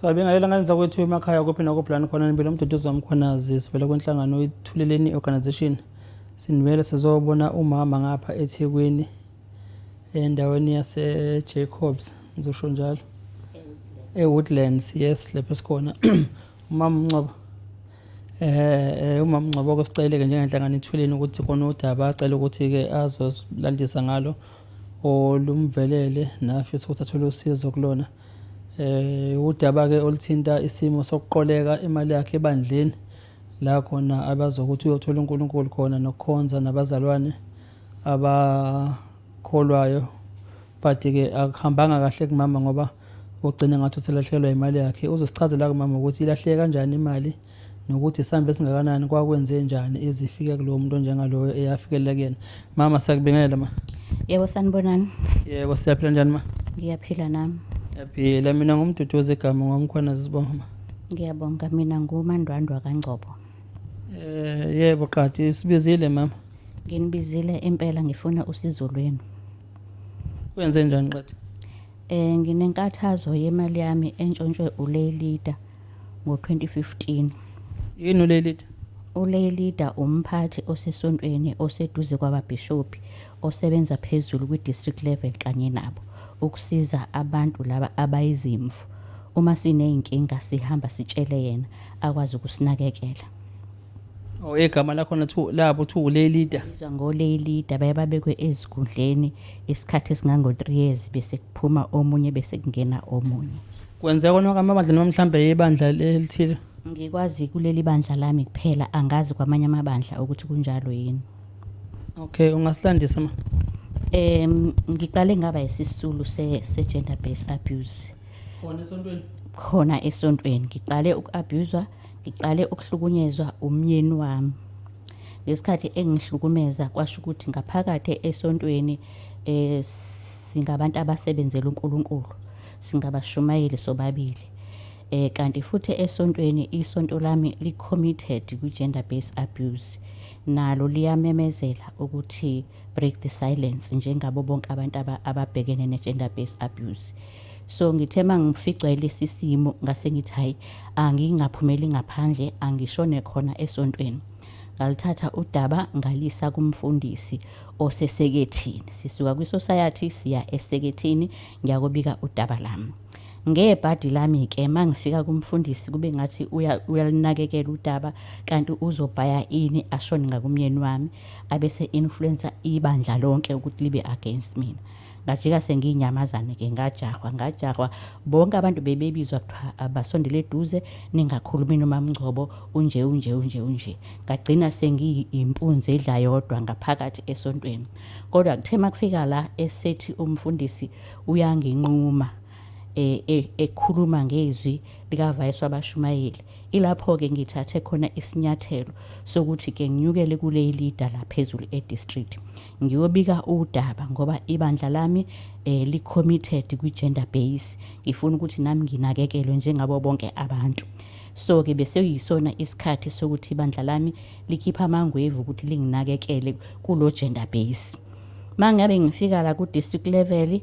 Sabingelela ngane zakwethu emakhaya kuphi nakuphi lana khona nimbili uMduduzi waMkhwanazi sivela kwinhlangano iThuleleni Organization. Sinibele sizobona umama ngapha eThekwini endaweni yase Jacobs ngizosho njalo eWoodlands, yes, lapho esikhona umama uNgcobo. Umama uNgcobo kusicele-ke njengenhlangano iThuleleni ukuthi khona udaba acela ukuthi-ke azosilandisa ngalo olumvelele nafisa ukuthi athole usizo kulona. Udaba-ke oluthinta isimo sokuqoleka imali yakhe ebandleni la khona abazokuthi uyothola uNkulunkulu khona nokukhonza nabazalwane abakholwayo, but-ke akuhambanga kahle kumama ngoba ugcine ngathi uselahlekelwa imali yakhe. Uzosichazela kumama ukuthi ilahleke kanjani imali nokuthi isamba esingakanani kwakwenze njani izifike kulowo muntu onjengaloyo eyafikelela kuyena. Mama, siyakubingelela ma. Yebo, sanibonani. Yebo, siyaphila. Njani ma? Ngiyaphila nami. Siyaphila. Mina nguMduduzi igama, ngoMkhwanazi sibonga ma. Ngiyabonga, mina nguMandwandwa kaNgcobo. Yebo qadi sibizile mama. Nginibizile impela ngifuna usizo lwenu. Kwenze njani qadi? Nginenkathazo yemali yami entshontshwe ulay leader ngo-2015. Yini ulay leader? Ulay leader umphathi osesontweni oseduze kwababhishobhi osebenza phezulu kwi-district level kanye nabo ukusiza abantu laba abayizimvu. Uma siney'nkinga sihamba sitshele yena akwazi ukusinakekela. Oh, igama lakhona thu labo thu ulay leader. Bizwa ngo-lay leader, baye babekwe ezikhundleni isikhathi esingango-3 years bese kuphuma omunye bese kungena omunye. Kwenzeka kona amabandla noma mhlambe ibandla elithile? Ngikwazi kuleli bandla lami kuphela, angazi kwamanye amabandla ukuthi kunjalo yini. Okay, ungasilandisa ma? Ngiqale ngaba isisulu se gender based abuse. Khona esontweni? Khona esontweni ngiqale uku-abuse, ngiqale ukuhlukunyezwa umyeni wami. Ngesikhathi engihlukumeza kwasho ukuthi ngaphakathi esontweni singabantu abasebenzela uNkulunkulu, singabashumayeli sobabili. Kanti futhi esontweni isonto lami li-committed kwi-gender based abuse. Nalo liyamemezela ukuthi break the silence njengabo bonke abantu ababhekene ne-gender based abuse. So ngithe mangificwa lesi simo ngase ngithi hayi, angingaphumeli ngaphandle, angishone khona esontweni. Ngalithatha udaba ngalisa kumfundisi osesekethini. Sisuka kwi-society siya esekethini, ngiyakubika udaba lami. Ngebhadi lami-ke mangifika kumfundisi kube ngathi uyalinakekela udaba kanti uzobhaya ini ashone ngakumyeni wami abese influencer ibandla lonke ukuthi libe against mina. Ngajika sengiyinyamazane-ke, ngajahwa ngajahwa bonke abantu bebebizwa kuthiwa abasondele eduze, ningakhulumi noMaMngcobo, unje unje unje unje. Ngagcina sengiyimpunzi edla yodwa ngaphakathi esontweni. Kodwa kuthe makufika la esethi umfundisi uyanginquma ekhuluma ngezwi likaVayisi wabashumayeli, ilapho-ke ngithathe khona isinyathelo sokuthi-ke nginyukele kule leader la phezulu e-district ngiyobika udaba ngoba ibandla lami li-committed kwi-gender base. Ngifuna ukuthi nami nginakekelwe njengabo bonke abantu. So-ke bese yisona isikhathi sokuthi ibandla lami likhipha amangwevu ukuthi linginakekele kulo gender base. Mangabe ngifika la ku-district level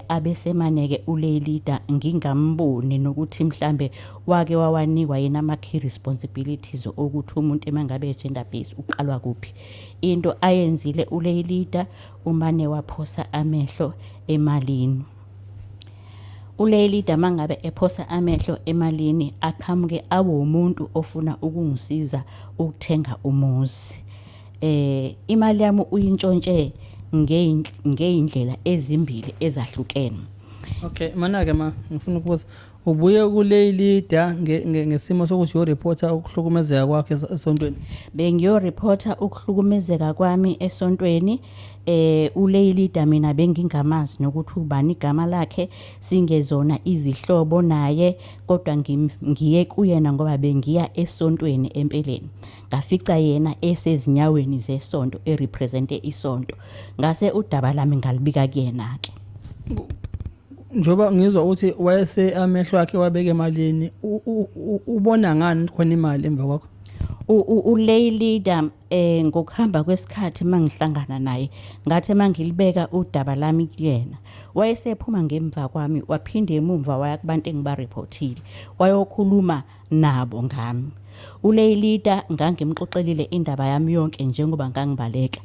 abesemaneke ulay leader ngingamboni nokuthi mhlambe wake wawanikwa yena ama-key responsibilities okuthi umuntu emangabe gender base uqalwa kuphi. Into ayenzile ulay leader umane waphosa amehlo emalini. Ulay leader mangabe ephosa amehlo emalini aqhamuke abe umuntu ofuna ukungisiza ukuthenga umuzi. Imali yami uyintshontshe ngey'ndlela ezimbili ezahlukene. Okay, mana-ke ma ngifuna ukubuza, ubuye kulay leader ngesimo sokuthi uyoreporta ukuhlukumezeka kwakhe esontweni? Bengiyoreporta ukuhlukumezeka kwami esontweni. Ulay leader mina bengingamazi nokuthi ubani igama lakhe, singezona izihlobo naye, kodwa ngiye kuyena ngoba bengiya esontweni empeleni. Ngafica yena esezinyaweni zesonto erepresente isonto. Ngase udaba lami ngalibika kuyena ke. Njengoba ngizwa ukuthi wayese amehlo akhe wabeka emalini, ubona ngani khona imali emva kwakho? Ulay leader ngokuhamba kwesikhathi mangihlangana naye ngathi mangilibeka udaba lami kuyena. Wayesephuma ngemva kwami, waphinde emumva waya kubantu engibariphothile, wayokhuluma nabo ngami. ULeylita ngangimxoxelile indaba yami yonke njengoba ngangibaleka.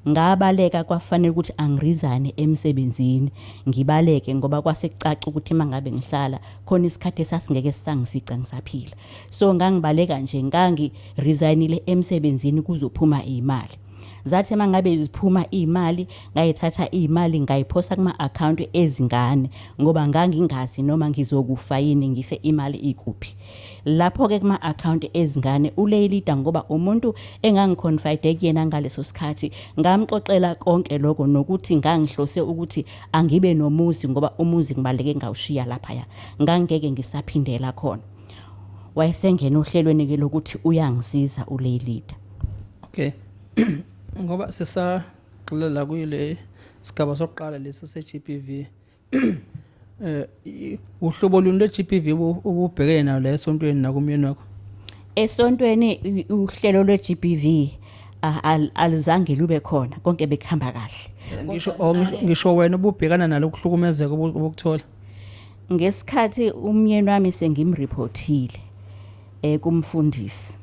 Ngabaleka kwafanele ukuthi angirizane emsebenzini, ngibaleke ngoba kwase kucaca ukuthi uma ngabe ngihlala khona isikhathi esasingeke sisangifica ngisaphila. So ngangibaleka nje, ngangi-resignile emsebenzini kuzophuma imali. Zathi uma ngabe ziphuma iy'mali, ngayithatha iy'mali ngayiphosa kuma-akhawunti ezingane ngoba ngangingazi noma ngizokufa yini ngife imali ikuphi. Lapho-ke kuma-akhawunti ezingane uLeylita ngoba umuntu engangiconfide kuyena ngaleso sikhathi, ngamxoxela konke lokho nokuthi ngangihlose ukuthi angibe nomuzi ngoba umuzi ngibaleke ngawushiya laphaya, ngangeke ngisaphindela khona. Wayesengena ohlelweni-ke lokuthi uyangisiza uLeylita. Okay. Ngoba sisagxila la kule sigaba sokuqala lesi se-GBV. Uhlobo luni lwe-GBV ububhekene nalo la esontweni nakumyeni wakho? Esontweni uhlelo lwe-GBV alizange lube khona, konke bekuhamba kahle. Ngisho wena ububhekana nalo ukuhlukumezeka obukuthola. Ngesikhathi umyeni wami sengimreportile kumfundisi.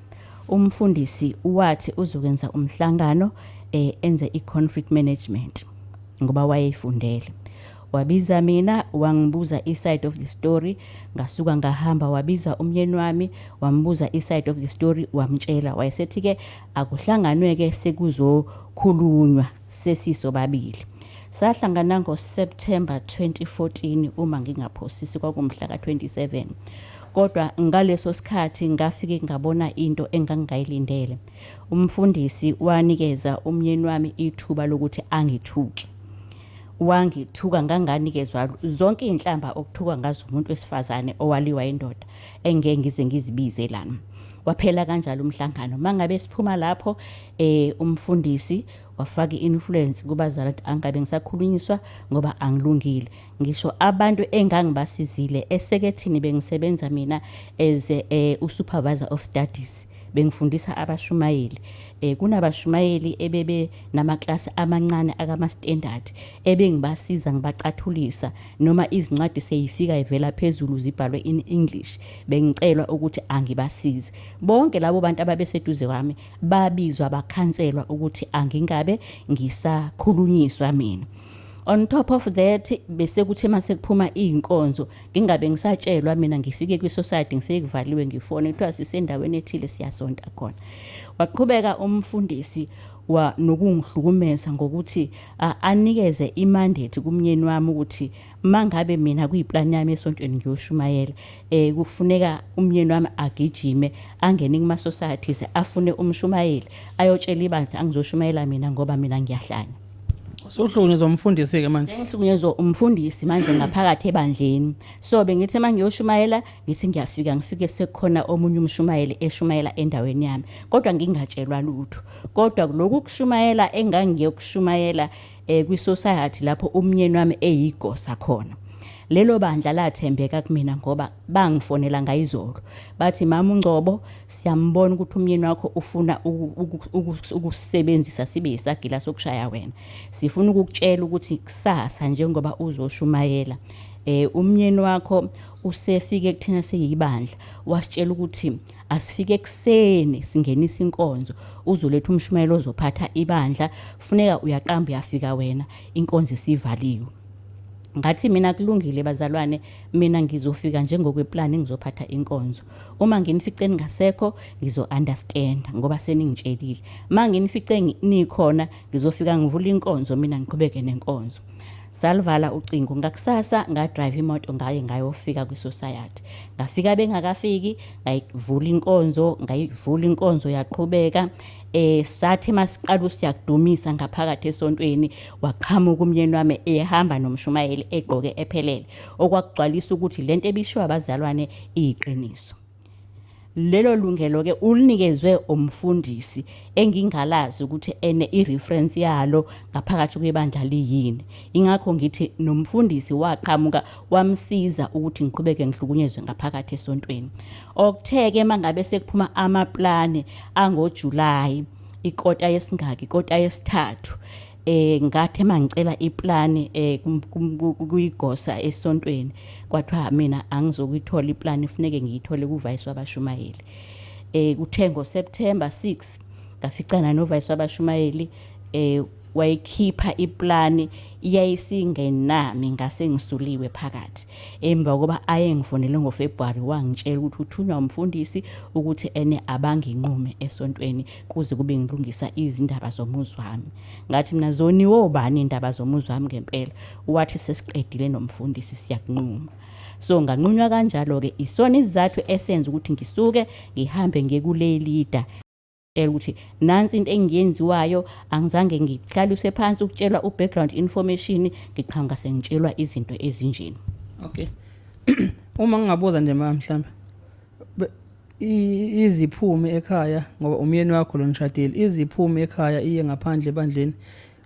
Umfundisi wathi uzokwenza umhlangano enze i-conflict management ngoba wayeyifundele. Wabiza mina wangibuza i-side of the story, ngasuka ngahamba wabiza umyeni wami wambuza i-side of the story wamtshela. Wayesethi-ke akuhlanganwe-ke sekuzokhulunywa sesisobabili. Sahlangana ngo-September 2014 uma ngingaphosisi, kwakumhla ka-27. Kodwa ngaleso sikhathi ngafike ngabona into engangingayilindele. Umfundisi wanikeza umyeni wami ithuba lokuthi angithuke. Wangithuka, nganganikezwa zonke iy'nhlamba okuthuka ngazo umuntu wesifazane owaliwa indoda engeke ngize ngizibize lana. Waphela kanjalo umhlangano. Mangabe siphuma lapho umfundisi wafaka i-influence kubazali ukuthi angabe ngisakhulunyiswa ngoba angilungile. Ngisho abantu engangibasizile esekethini bengisebenza mina as u-supervisor of studies, bengifundisa abashumayeli. Kunabashumayeli ebebe namaklasi amancane akama-standard ebengibasiza ngibacathulisa noma izincwadi seyifika ivela phezulu zibhalwe in English, bengicelwa ukuthi angibasize. Bonke labo bantu ababeseduze kwami babizwa bakhanselwa ukuthi angingabe ngisakhulunyiswa mina. On top of that, bese kuthi mase kuphuma iy'nkonzo ngingabe ngisatshelwa mina, ngifike kwi-society ngifike kuvaliwe, ngifone kuthiwa sisendaweni ethile siyasonta khona. Waqhubeka umfundisi wa nokungihlukumeza ngokuthi anikeze imandate kumyeni wami ukuthi mangabe mina kuyiplani yami esontweni ngiyoshumayela, kufuneka umyeni wami agijime angene kuma societies afune umshumayeli ayotshela ibandla angizoshumayela mina ngoba mina ngiyahlanya. Usuhlukunyezwa umfundisi-ke manje? Sengihlukunyezwa umfundisi manje ngaphakathi ebandleni. So bengithi uma ngiyoshumayela ngithi ngiyafika ngifike sekukhona omunye umshumayeli eshumayela endaweni yami, kodwa ngingatshelwa lutho. Kodwa lokhu kushumayela engangiyokushumayela kwi-society lapho umyeni wami eyigosa khona, lelo bandla lathembeka kumina ngoba bangifonela ngayizolo bathi, mama uNgcobo, siyambona ukuthi umyeni wakho ufuna ukusebenzisa sibe yisagila sokushaya wena. Sifuna ukukutshela ukuthi kusasa njengoba uzoshumayela, umyeni wakho usefike kuthina siyibandla wasitshela ukuthi asifike ekuseni singenise inkonzo, uzoletha umshumayelo ozophatha ibandla, funeka uyaqamba uyafika wena inkonzo isivaliwe. Ngathi mina kulungile bazalwane, mina ngizofika njengokweplani ngizophatha inkonzo. Uma nginifice ningasekho ngizo-understand ngoba seningitshelile. Uma nginifice nikhona ngizofika ngivule inkonzo mina ngiqhubeke nenkonzo. Salivala ucingo. Ngakusasa ngadrive imoto ngaye ngayofika kwi-society. Ngafika bengakafiki, ngayivula inkonzo, ngayivula inkonzo yaqhubeka. Sathi masiqala usiyakudumisa ngaphakathi esontweni, waqhamuka umyeni wami ehamba nomshumayeli egqoke ephelele, okwakugcwalisa ukuthi lento ebishiwo abazalwane iyiqiniso. Lelo lungelo-ke ulinikezwe umfundisi engingalazi ukuthi ene i-reference yalo ngaphakathi kwebandla liyini. Ingakho ngithi nomfundisi waqhamuka wamsiza ukuthi ngiqhubeke ngihlukunyezwe ngaphakathi esontweni. Okuthe-ke mangabe sekuphuma amaplani angoJulayi, ikota yesingaki, ikota yesithathu, Ngathi mangicela iplani kuyigosa esontweni, kwathiwa mina angizokuyithola iplani, kufuneke ngiyithole kuvice wabashumayeli. Kuthe ngoSeptember 6 ngaficana novice wabashumayeli, wayikhipha iplani, iyayisingenami, ngase ngisuliwe phakathi emva kokuba aye ngifonele ngoFebruary wangitshela ukuthi uthunywa umfundisi ukuthi ene abanginqume esontweni kuze kube ngilungisa izindaba zomuzi wami. Ngathi mina zoniwe obani indaba zomuzi wami ngempela? Wathi sesiqedile nomfundisi, siyakunquma. So nganqunywa kanjalo-ke. Isona isizathu esenza ukuthi ngisuke ngihambe ngiye kule leader ukuthi nansi into engiyenziwayo, angizange ngihlaliswe phansi ukutshelwa u-background information, ngiqhamuka sengitshelwa izinto ezinjeni. Okay, uma ngingabuza nje ma, mhlambe iziphume ekhaya, ngoba umyeni wakho lo nishadile, iziphume ekhaya iye ngaphandle ebandleni,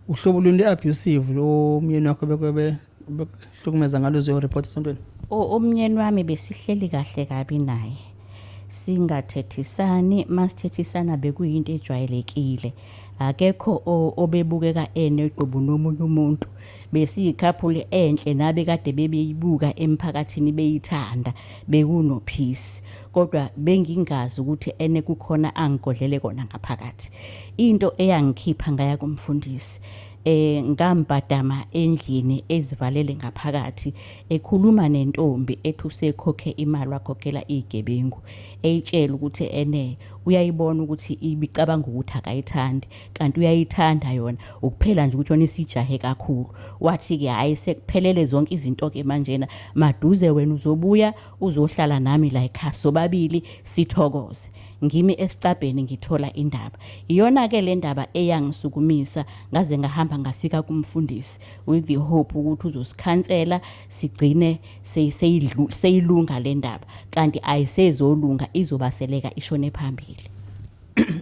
uhlobo luni abusive lo myeni wakho bekuhlukumeza ngalo uzoyoreport esontweni? Umnyeni wami besihleli kahle kabi naye, singathethisani, masithethisana bekuyinto ejwayelekile. Akekho obebukeka enegqubu nomunye umuntu. Besiyi-couple enhle nabe kade bebeyibuka emphakathini beyithanda, bekuno-peace. Kodwa bengingazi ukuthi ene kukhona angigodlele kona ngaphakathi. Into eyangikhipha ngaya kumfundisi, ngambhadama endlini ezivalele ngaphakathi ekhuluma nentombi ethi usekhokhe imali, wakhokhela izigebengu, eyitshela ukuthi ene uyayibona ukuthi ibicabanga ukuthi akayithandi, kanti uyayithanda yona, ukuphela nje ukuthi yona isijahe kakhulu. Wathi-ke hhayi, sekuphelele zonke izinto-ke manjena, maduze wena uzobuya uzohlala nami la ekhaya sobabili sithokoze. Ngimi esicabheni ngithola indaba. Iyona-ke le ndaba eyangisukumisa ngaze ngahamba ngafika kumfundisi with the hope ukuthi uzosikhansela sigcine seyilunga le ndaba, kanti ayisezolunga, izobaseleka ishone phambili.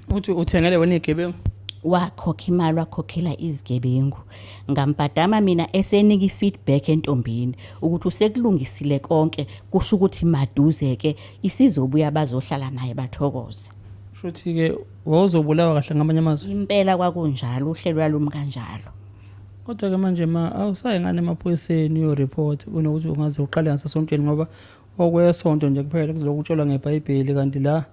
Uthi uthengele wena iy'gebengu? Wakhokha imali, wakhokhela izigebengu. Ngambhadama mina esenika i-feedback entombini ukuthi usekulungisile konke, kusho ukuthi maduze-ke isizobuya bazohlala naye bathokoze. Shuthi-ke wawuzobulawa kahle ngamanye amazwi. Impela kwakunjalo, uhlelo lwalumi kanjalo. Kodwa-ke manje ma, awusayi ngani emaphoyiseni uyoreport kunokuthi ungaze uqale ngasesontweni, ngoba okwesonto nje kuphela kuzolokhu utshelwa ngeBhayibheli, kanti la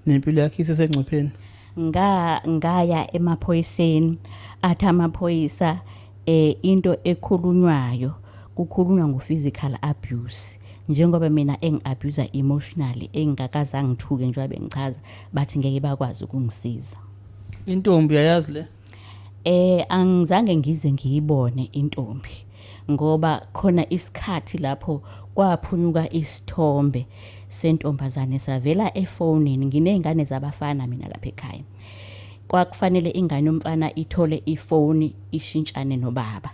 nempilo yakho isesengcupheni? Ngaya emaphoyiseni, athi amaphoyisa into ekhulunywayo kukhulunywa ngo-physical abuse, njengoba mina engi-abuse emotionally engingakaze angithuke njengoba bengichaza, bathi ngeke bakwazi ukungisiza. Intombi uyayazi le? Angizange ngize ngiyibone intombi, ngoba khona isikhathi lapho kwaphunyuka isithombe sentombazane savela efonini. Nginey'ngane zabafana mina lapha ekhaya. Kwakufanele ingane yomfana ithole ifoni ishintshane nobaba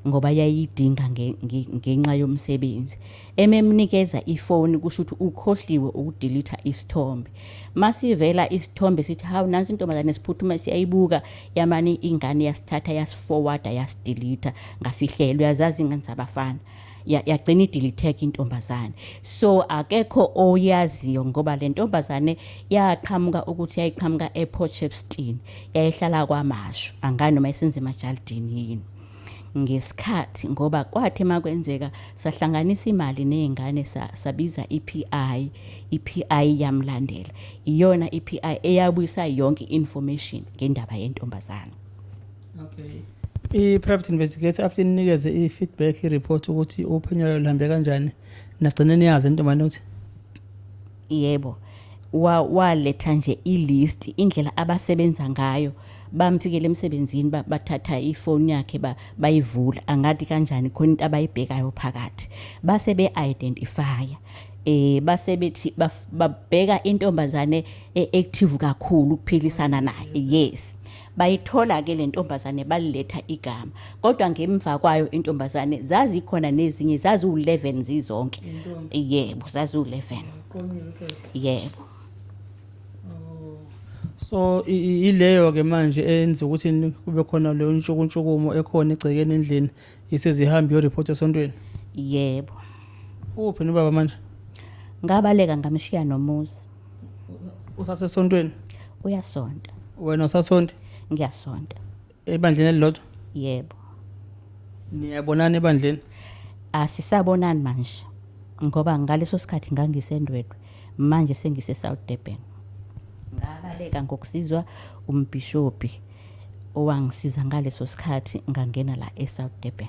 ngoba yayidinga ngenxa yomsebenzi. Ememnikeza ifoni kusho ukuthi ukhohliwe ukudelete isithombe. Masivela isithombe sithi hawu, nansi intombazane, siphuthuma siyayibuka, yamane ingane yasithatha yasiforwarda yasidelete ngafihlelwa. Uyazazi ingane zabafana, yagcina idelete intombazane. So akekho oyaziyo, ngoba le ntombazane yaqhamuka ukuthi yayiqhamuka ePort Shepstone, yayihlala kwaMashu, angani noma isenze emajalidini yini ngesikhathi, ngoba kwathi makwenzeka sahlanganisa imali nezingane, sabiza iPI, iPI yamlandela. Iyona iPI eyabuyisa yonke information ngendaba yentombazane. Okay, i-private investigator after inikeze i-feedback, i-report ukuthi uphenyo lwayo luhambe kanjani, nagcine niyazi intombane ukuthi? Yebo, waletha nje ilist indlela abasebenza ngayo. Bamfikela emsebenzini, bathatha ifoni yakhe, bayivula, angathi kanjani, khona into abayibhekayo phakathi, base be-identifya, base bethi babheka intombazane e-active kakhulu ukuphilisana naye. Yes, bayithola ke le ntombazane, baliletha igama, kodwa ngemva kwayo intombazane zazikhona nezinye, zaziwu-11 zizonke. Yebo, zaziwu-11, yebo. So ileyo ke manje enza ukuthi kube khona leyo ntshukuntshukumo ekhona egcekeni endlini, isezihamba iyoreport esontweni? Yebo. Uphi nobaba manje? Ngabaleka ngamshiya nomuzi. Usasesontweni? Uyasonta. Wena usasonta? Ngiyasonta. Ebandleni elilodwa? Yebo. Niyabonana ebandleni? Asisabonani manje ngoba ngaleso sikhathi ngangiseNdwedwe, manje sengise-South Durban. Ngabaleka ngokusizwa umbhishobhi owangisiza ngaleso sikhathi ngangena la e-South Durban.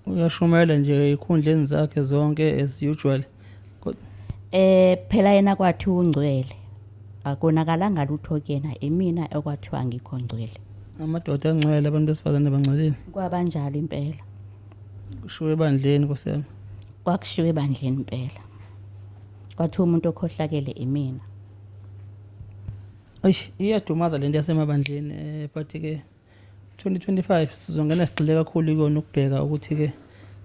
Uyashumayela nje ey'khundleni zakhe zonke as usual. Phela yena kwathi ungcwele, akonakalanga lutho kuyena, imina okwathiwa angikho ngcwele. Amadoda angcwele, abantu besifazane bangcolile. Kwabanjalo impela. Kushiwo ebandleni Nkosi yami. Kwakushiwo ebandleni impela. Kwathiwa umuntu okhohlakele imina. Eish, iyadumaza lento yasemabandleni but ke 2025 sizongena sigxile kakhulu kuyona ukubheka ukuthi-ke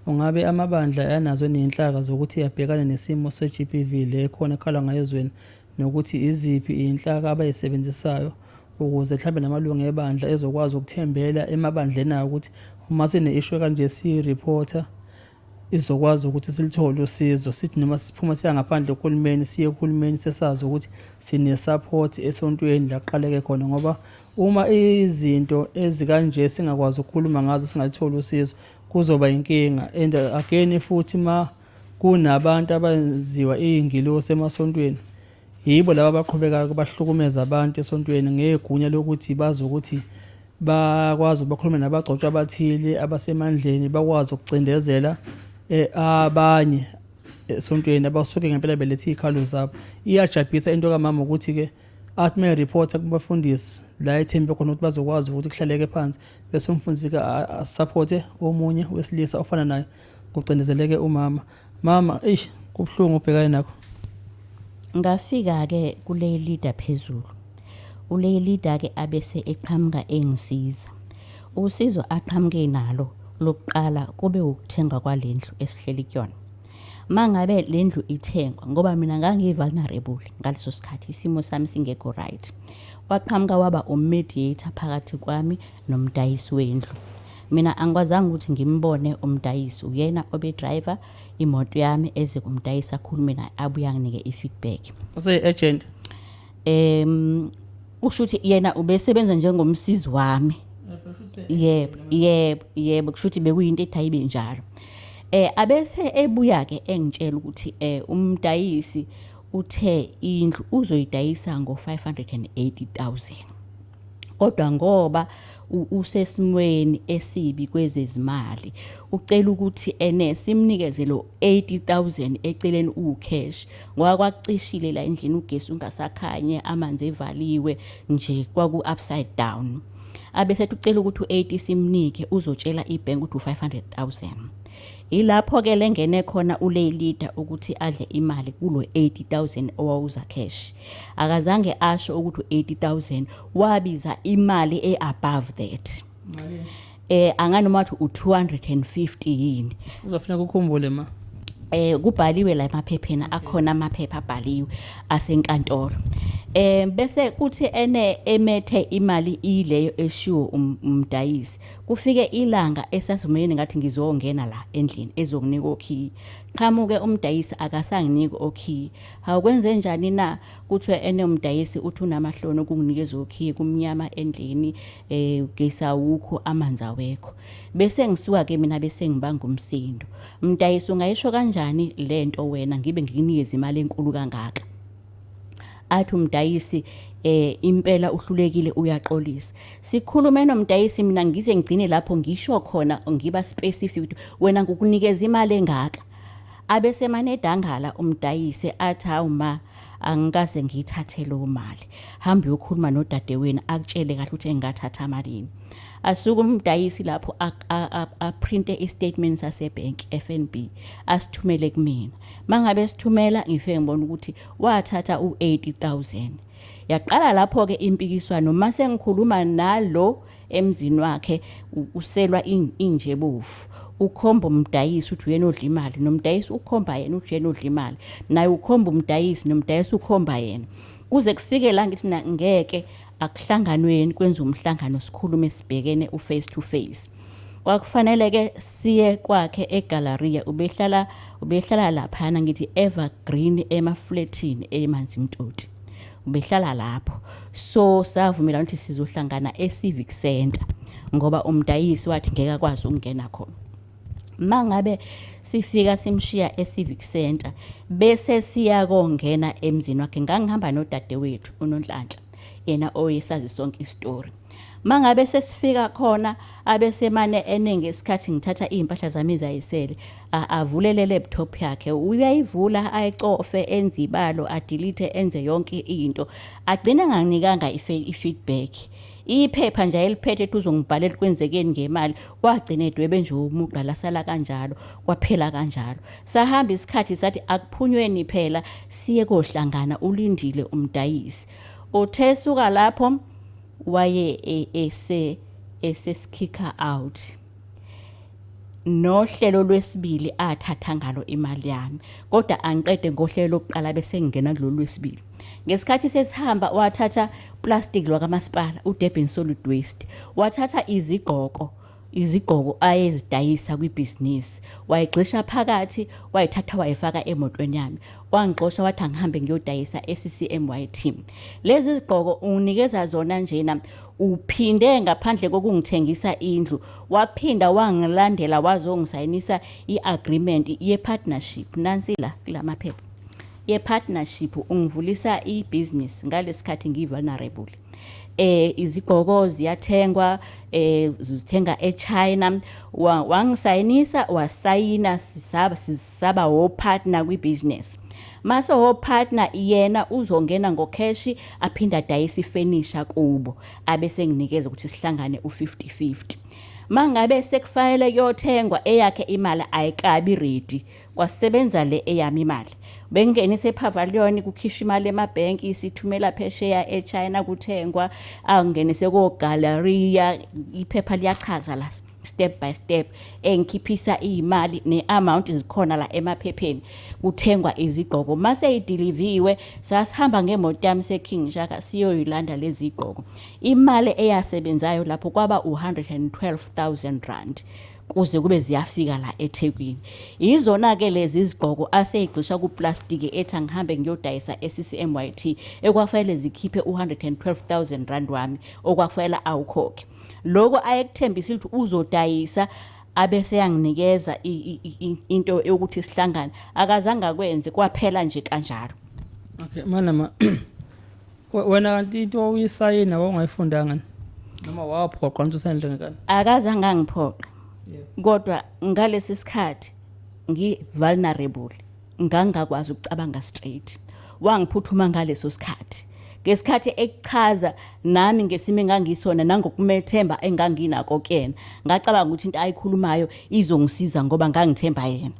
ungabe amabandla anazo ney'nhlaka zokuthi abhekane nesimo se-G_B_V le ekhona ekhala ngayo ezweni, nokuthi iziphi iy'nhlaka abay'sebenzisayo ukuze mhlambe namalungu ebandla ezokwazi ukuthembela emabandleni awo ukuthi uma sine-issue kanje siyi-reporter izokwazi ukuthi silithole usizo, sithi noma siphuma siya ngaphandle kuhulumeni siye kuhulumeni sesazi ukuthi sine-support esontweni la kuqaleke khona, ngoba uma izinto ezikanje singakwazi ukukhuluma ngazo singalitholi usizo kuzoba inkinga. And again futhi ma kunabantu abenziwa iy'ngilosi emasontweni, yibo laba abaqhubekayo bahlukumeza abantu esontweni ngegunya lokuthi bazi ukuthi bakwazi bakhulume nabagcotshwa abathile abasemandleni, bakwazi ukucindezela abanye esontweni abasuke ngempela belethe iy'khalo zabo. Iyajabhisa into kamama ukuthi-ke athi uma e-report-a kubafundisi la ethembe khona ukuthi bazokwazi ukuthi kuhlaleke phansi, bese umfundisi-ke asaphothe omunye wesilisa ofana naye, kucindezeleke umama. Mama, eish, kubuhlungu ubhekane nakho. Ngafika-ke kule leader phezulu. Ule leader-ke abese eqhamuka engisiza. Usizo aqhamuke nalo lokuqala kube ukuthengwa kwale ndlu esihleli kuyona. Mangabe le ndlu ithengwa, ngoba mina ngangi-vulnerable ngaleso sikhathi, isimo sami singekho right. Waqhamuka waba u-mediator phakathi kwami nomdayisi wendlu. Mina angikwazanga ukuthi ngimbone umdayisi, uyena obe-driver imoto yami eze kumdayisi akhulume naye abuye anginike i-feedback. Useyi-agent? Kusho ukuthi yena ubesebenza njengomsizi wami. Yebo, yebo, yebo, kusho ukuthi bekuyinto ethi ayibe njalo. Abese ebuya-ke engitshela ukuthi umdayisi uthe indlu uzoyidayisa ngo-580,000. Kodwa ngoba usesimweni esibi kwezezimali, ucela ukuthi ene simnikeze lo 80,000 eceleni ucash, ngoba kwakucishile la endlini, ugesi ungasakhanye, amanzi evaliwe nje, kwaku upside down. Abese ethi ucela ukuthi u-80 simnike, uzotshela ibhenki ukuthi u-500,000. Ilapho-ke lengene khona ule leader ukuthi adle imali kulo 80,000 owawuza cash. Akazange asho ukuthi u-80,000, wabiza imali e-above that. Anganoma wathi u-250 yini. Uzofuneka ukhumbule ma. Kubhaliwe la emaphepheni, akhona amaphepha abhaliwe asenkantolo. Bese kuthi ene emethe imali ileyo eshiwo umdayisi. Kufike ilanga esasivumene ngathi ngizongena la endlini ezokunika okhiye. Qhamuke umdayisi akasanginiki okhiye. Hawu, kwenze njani na? Kuthiwe ene umdayisi uthi unamahloni okunginikeza okhiye, kumnyama endlini, ugesi awukho, amanzi awekho. Bese ngisuka ke mina bese ngibanga umsindo. Mdayisi, ungayisho kanjani lento wena ngibe ngikunikeza imali enkulu kangaka? Athi umdayisi impela uhlulekile, uyaxolisa. Sikhulume nomdayisi, mina ngize ngigcine lapho ngisho khona ngiba specific ukuthi wena ngikunikeza imali engaka. Abese mane edangala umdayisi athi hawu ma, angikaze ngiyithathe lo mali, hamba uyokhuluma nodadewenu akutshele kahle ukuthi engingathatha malini. Asuke umdayisi lapho aprinte i-statement sasebhenki FNB asithumele kumina. Mangabe sithumela ngifike ngibona ukuthi wathatha u-80,000. Yaqala lapho-ke impikiswano mase ngikhuluma nalo emzini wakhe, uselwa injebovu. Ukhomba umdayisi ukuthi uyena odla imali, nomdayisi ukhomba yena ukuthi uyena odla imali, naye ukhomba umdayisi, nomdayisi ukhomba yena. Kuze kufike la ngithi mina ngeke, akuhlanganweni kwenziwe umhlangano sikhulume sibhekene u-face to face. Kwakufanele-ke siye kwakhe eGalleria, ubehlala laphana ngithi Evergreen emafletini eManzimtoti, ubehlala lapho. So savumelana ukuthi sizohlangana e-Civic Center. Ngoba umdayisi wathi ngeke akwazi ukungena khona. Mangabe sifika simshiya e-Civic Centre bese siya kongena emzini wakhe, ngangihamba nodadewethu uNonhlanhla, yena oyesazi sonke isitori. Mangabe sesifika khona abesemane enenge isikhathi ngithatha iy'mpahla zami ezayisele, avule le laptop yakhe, uyayivula ayicofe, enze ibalo, a-delete, enze yonke into, agcine enganginikanga i-feedback. Iphepha nje ayeliphethe ethi uzongibhalela kwenzekeni ngemali, wagcina edwebe nje umugqa, lasala kanjalo, kwaphela kanjalo. Sahamba isikhathi sathi akuphunyweni phela siye kohlangana, ulindile umdayisi. Uthe suka lapho waye esesikhikha out nohlelo lwesibili athatha ngalo imali yami, kodwa angiqede ngohlelo lokuqala bese ngingena kulolu lwesibili. Ngesikhathi sesihamba wathatha plastic lwakamasipala uDurban Solid Waste, wathatha izigqoko ayezidayisa kwibhizinisi, wayigxisha phakathi, wayithatha wayifaka emotweni yami, wangixosha wathi angihambe ngiyodayisa e-CCMYT. Lezi zigqoko unginikeza zona njena, uphinde ngaphandle kokungithengisa indlu waphinda wangilandela wazongisayinisa i-agreement ye-partnership. Nansi la kulamaphepha ye-partnership, ungivulisa ibhizinisi ngalesikhathi ngiyi-vulnerable. Izigqoko ziyathengwa, zithenga eChina, wangisayinisa, wasayina, saba o-partner kwi-business. Mase o-partner, yena uzongena ngo-cash aphinde adayise ifenisha kubo, abese nginikeza ukuthi sihlangane u-50-50. Mangabe sekufanele kuyothengwa, eyakhe imali ayikabi ready, kwasebenza le eyami imali. Bengingenise epavilion, kukhishwa imali emabhenki, sithumela phesheya eChina, kuthengwa, angingenise ko-Galleria, iphepha liyachaza la step by step, engikhiphisa iy'mali ne-amount zikhona la emaphepheni, kuthengwa izigqoko. Mase idiliviwe, sasihamba ngemoto yami se-King Shaka siyoyilanda lezi gqoko. Imali eyasebenzayo lapho kwaba u-112 000 rand kuze kube ziyafika la eThekwini. Izona-ke lezi izigqoko aseyigxisha kuplastiki ethi angihambe ngiyodayisa e-CCMYT, ekwafanele zikhiphe u-112 000 rand wami okwakufanele awukhokhe. Loko ayekuthembisile ukuthi uzodayisa abese yanginikeza into yokuthi sihlangane, akazange akwenze, kwaphela nje kanjalo. Okay, mana ma wena kanti into uyisayina wawungayifundanga noma waphoqwa ukuthi usayine ngenkani? Akazange angiphoqe, kodwa ngalesi sikhathi ngi-vulnerable, ngangingakwazi ukucabanga straight. Wangiphuthuma ngaleso sikhathi, ngesikhathi ekuchaza nami ngesimo engangisona nangokumethemba enganginako kuyena, ngacabanga ukuthi into ayikhulumayo izongisiza ngoba ngangithemba yena.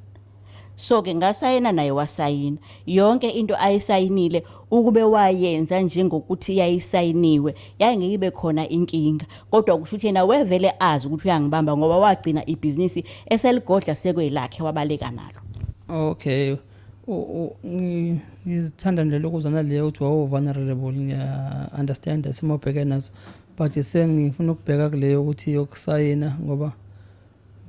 So-ke ngasayina, naye wasayina yonke into ayisayinile. Ukube wayenza njengokuthi yayisayiniwe, yayingeke ibe khona inkinga, kodwa kusho ukuthi yena wevele azi ukuthi uyangibamba, ngoba wagcina ibhizinisi eseligodla sekwelakhe, wabaleka nalo. Okay. Ngithanda nje lokuzwa naleyo ukuthi wawu vulnerable, ngiya understand isimo obhekene naso, but sengifuna ukubheka kuleyo ukuthi yokusayina, ngoba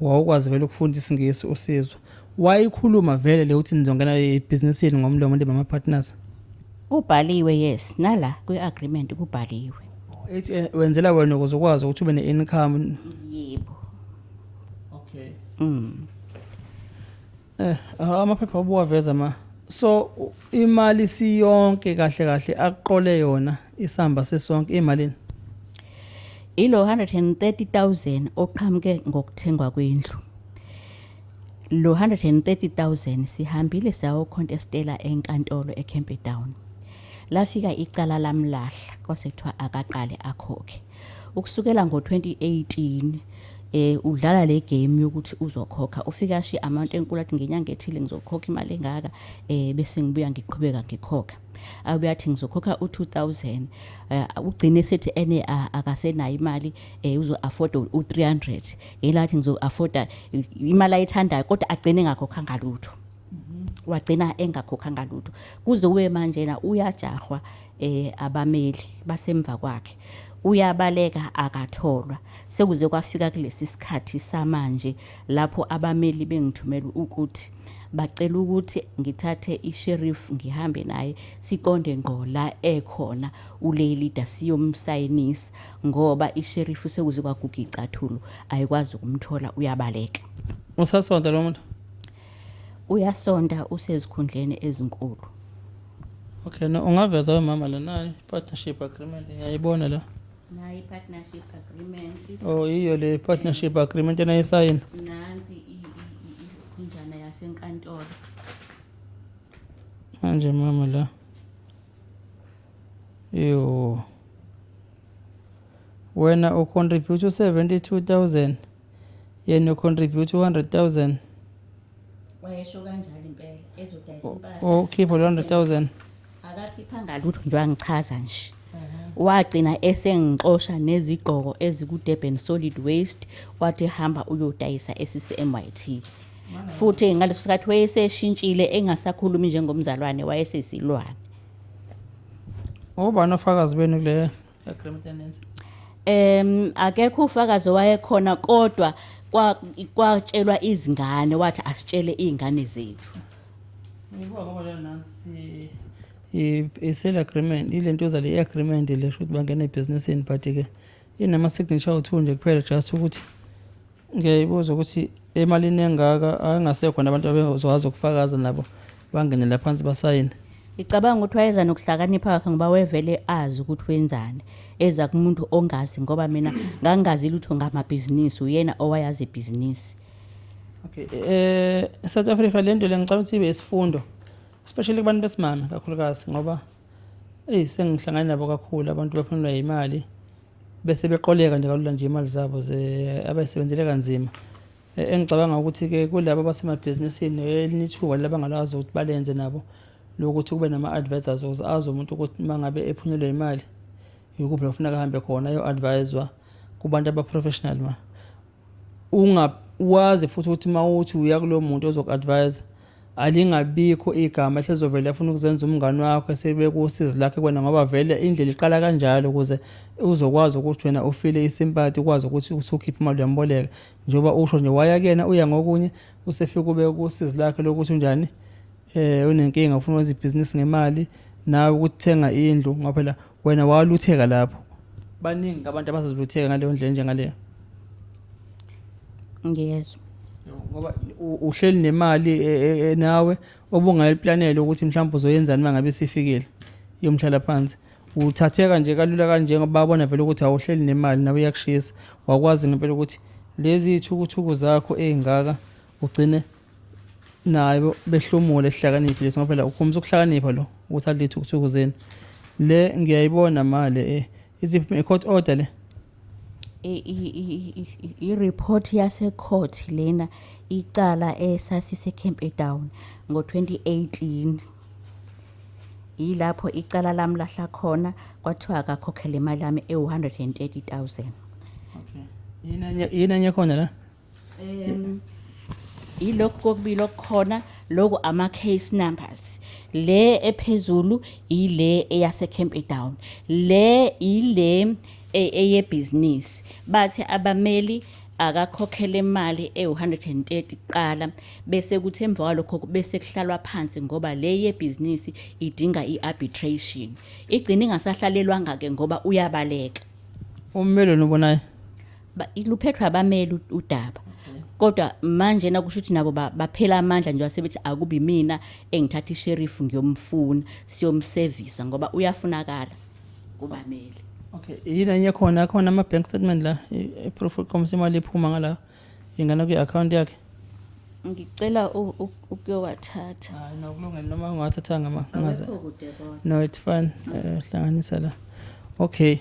wawukwazi vele ukufunda isiNgisi usizwa. Wayikhuluma vele le ukuthi nizongena ebhizinisini ngomlomo nibe ama-partners? Kubhaliwe, yes, nala kwi-agreement kubhaliwe. Ethi wenzela wena ukuze ukwazi ukuthi ube ne-income. Yebo. Okay. Amaphepha obuwaveza ma. So imali siyonke kahle kahle aqole yona, isamba sesonke imalini? Ilo 130,000 oqhamuke ngokuthengwa kwendlu. Lo 130,000 sihambile sayocontestela enkantolo eCamperdown. Lafika icala lamlahla, kwase kuthiwa akaqale akhokhe. Ukusukela ngo-2018 udlala le game yokuthi uzokhokha, ufika ashiye amount enkulu, athi ngenyanga ethile ngizokhokha imali engaka, bese ngibuya ngiqhubeka ngikhokha. Abuye athi ngizokhokha u-2000, ugcine sethi ene akasenayo imali, uzo-afforda u-300, yela athi ngizo-afforda imali ayithandayo, kodwa agcine engakhokhanga lutho. Wagcina engakhokhanga lutho kuze kube manjena. Uyajahwa abameli basemva kwakhe, uyabaleka, akatholwa, sekuze kwafika kulesi sikhathi samanje lapho abameli bengithumela ukuthi Bacela ukuthi ngithathe i-sheriff ngihambe naye siqonde ngqo la ekhona u-lay leader siyomsayinisa ngoba i-sheriff sekuze kwaguga icathulo, ayikwazi ukumthola, uyabaleka. Usasonta lo muntu? Uyasonta, usezikhundleni ezinkulu. Okay, no, ungaveza wemama la nayi partnership agreement, ngiyayibona la. Nayi i-partnership agreement. Oh, yiyo le partnership agreement enayisayina. Nansi ikhunjana yasenkantolo. Manje mama la. Yo. Wena u-contribute u-72,000. Yena u-contribute u-100,000. Wayesho kanjalo impela ezodayisa impahla. Ukhipha lo 100,000. Akakhiphanga lutho nje, wangichaza nje. Wagcina esengixosha nezigqoko eziku-Durban Solid Waste, wathi hamba uyodayisa e-CCMIT. Futhi ngaleso sikhathi wayeseshintshile, engasakhulumi njengomzalwane, wayesesilwane. Ubani ofakazi benu kule agreement enenza? Akekho ufakazi owayekhona, kodwa kwatshelwa izingane, wathi asitshele izingane zethu. Ngibuka ngoba la nansi i-sale agreement, ilento le agreement le, sho ukuthi bangena ebhizinisini, but ke inama signature awu-2 nje kuphela, just ukuthi ngiyayibuza ukuthi emalini engaka angasekho nabantu abezokwazi ukufakaza nabo bangene la phansi basayine. Ngicabanga ukuthi wayeza nokuhlakanipha kwakhe ngoba wevele azi ukuthi wenzani. Eza kumuntu ongazi, ngoba mina ngangingazi lutho ngamabhizinisi, uyena owayazi ibhizinisi. Okay, South Africa, lento le ngicabanga ukuthi ibe isifundo, especially kubantu besimame kakhulukazi, ngoba eyi, sengihlangane nabo kakhulu abantu baphenulwa imali bese beqoleka nje kalula nje imali zabo ze abayisebenzele kanzima. Engicabanga ukuthi-ke kulabo abasemabhizinisini, elinye ithuba labangalazi ukuthi balenze nabo lokuthi kube nama-advisors ukuze azi umuntu ukuthi uma ngabe ephunyelwe imali ikuphi la kufuneka ahambe khona ayo-advise-wa kubantu aba-professional, ma ungawazi futhi ukuthi uma uthi uya kulowo muntu ozoku-advise alingabikho igama ehlezovele afuna ukuzenza umngani wakho esebeka usizi lakhe kuwena, ngoba vele indlela iqala kanjalo ukuze uzokwazi ukuthi wena ufile i-sympathy, ukwazi ukuthi usukhipha imali uyamboleka. Njengoba usho nje, waya kuyena uya ngokunye, usefika ube kusizi lakhe lokuthi unjani, unenkinga, ufuna ukwenza ibhizinisi ngemali nawe ukuthenga indlu, ngoba phela wena walutheka lapho. Baningi abantu abazozilutheka ngaleyo ndlela njengaleyo. Ngiyezwa. Ngoba uhleli nemali nawe obungayiplanela ukuthi mhlawumbe uzoyenzani uma ngabe isifikile yomhlala phansi, uthatheka nje kalula kanje ngoba babona vele ukuthi awuhleli nemali nawe iyakushisa. Wakwazi ngempela ukuthi lezi ithukuthuku zakho ey'ngaka ugcine nayo behlomule esihlakaniphi lesi, ngoba phela ukhombisa ukuhlakanipha lo ukuthi adle iy'thukuthuku zenu. Le ngiyayibona male, iziphi i-court order le? I-report yase-court lena, icala esasise-Camperdown ngo-2018, yilapho icala lami lahla khona, kwathiwa akakhokhele imali yami ewu-130 000. Okay, yini enye khona la? Ilokhu kokubili okukhona lokhu, ama-case numbers. Le ephezulu ile eyase-Camperdown, le ile eyebhizinisi. Bathi abameli akakhokhele imali ewu-130 kuqala, bese kuthi emva kwalokho bese kuhlalwa phansi, ngoba le yebhizinisi idinga i-arbitration. Igcina ingasahlalelwanga-ke ngoba uyabaleka. Ummeli ubonayo? Luphethwe abameli udaba, kodwa manje nakusho ukuthi nabo baphela amandla nje, wasebethi akubi mina engithatha i-sheriff ngiyomfuna siyomsevisa ngoba uyafunakala kubameli. Okay, yini enye khona? Khona ama-bank statement la, i-proof ukukhombisa imali iphuma ngala ingena kwi-account yakhe. Ngicela ukuyowathatha. Hayi, no, kulungile noma ungawathathanga ma ungaze. Awekho kude kodwa. No, it's fine. Hlanganisa la. Okay,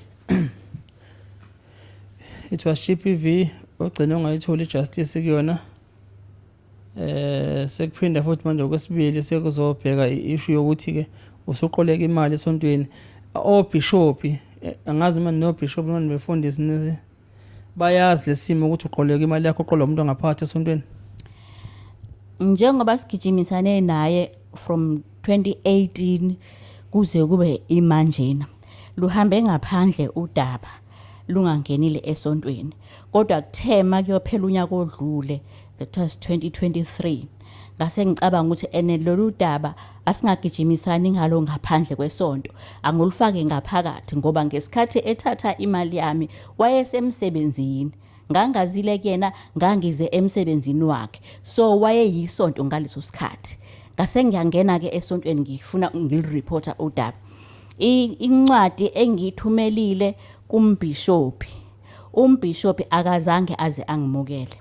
it was GBV ogcina ungayitholi i-justice kuyona. Sekuphinda futhi manje okwesibili sekuzobheka i-issue yokuthi ke usuqoleka imali esontweni, obishop, angazi manje nobishop noma befundisi bayazi lesimo ukuthi uqoleka imali yakho, uqola umuntu ongaphakathi esontweni. Njengoba sigijimisane naye from 2018 kuze kube imanjena, luhambe ngaphandle udaba lungangenile esontweni, kodwa kuthe makuyophela unyaka odlule, that was 2023. Ngase ngicabanga ukuthi ene lolu daba asingagijimisani ngalo ngaphandle kwesonto, angulufake ngaphakathi ngoba ngesikhathi ethatha imali yami wayesemsebenzini. Ngangazile kuyena, ngangize emsebenzini wakhe. So wayeyisonto ngaleso sikhathi. Ngase ngiyangena-ke esontweni ngifuna ngilirephotha udaba. Incwadi engiyithumelile kumbhishobhi, umbhishobhi akazange aze angimukele.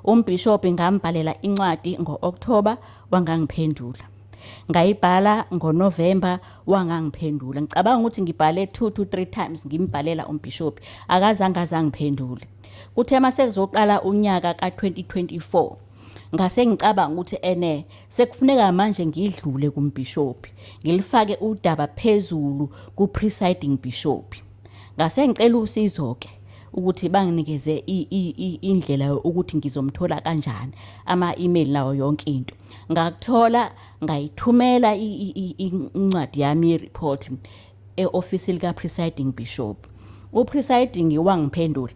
Umbhishobhi ngambhalela incwadi ngo-October wangangiphendula. Ngayibhala ngoNovember wangangiphendula. Ngicabanga ukuthi ngibhale 2 to 3 times ngimbhalela umbhishobhi akazange azangiphendule. Kuthe mase kuzoqala unyaka ka-2024 ngase ngicabanga ukuthi ene sekufuneka manje ngidlule kumbhishobhi ngilifake udaba phezulu ku-presiding bishop. Ngase ngicela usizo-ke ukuthi banginikeze indlela ukuthi ngizomthola kanjani, ama-email nawo yonke into. Ngakuthola ngayithumela incwadi yami ye-report e-ofisi lika-presiding bishop. U-presiding wangiphendula.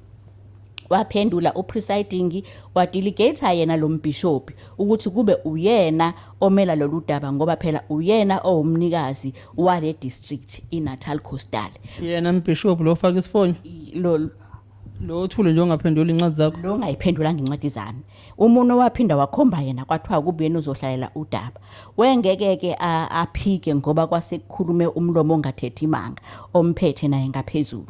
Waphendula u-presiding wadelegate yena lo mbhishobhi ukuthi kube uyena omela lolu daba ngoba phela uyena owumnikazi wale district iNatal Coastal. Yena mbhishobhi lo ofaka isifonyo? Lo Lo othule nje ongaphenduli incwadi zakho? Lo ongayiphendulanga incwadi zami. Umuntu owaphinda wakhomba yena kwathiwa kube yena uzohlalela udaba. Wengeke-ke aphike ngoba kwase kukhulume umlomo ongathethi imanga omphethe naye ngaphezulu.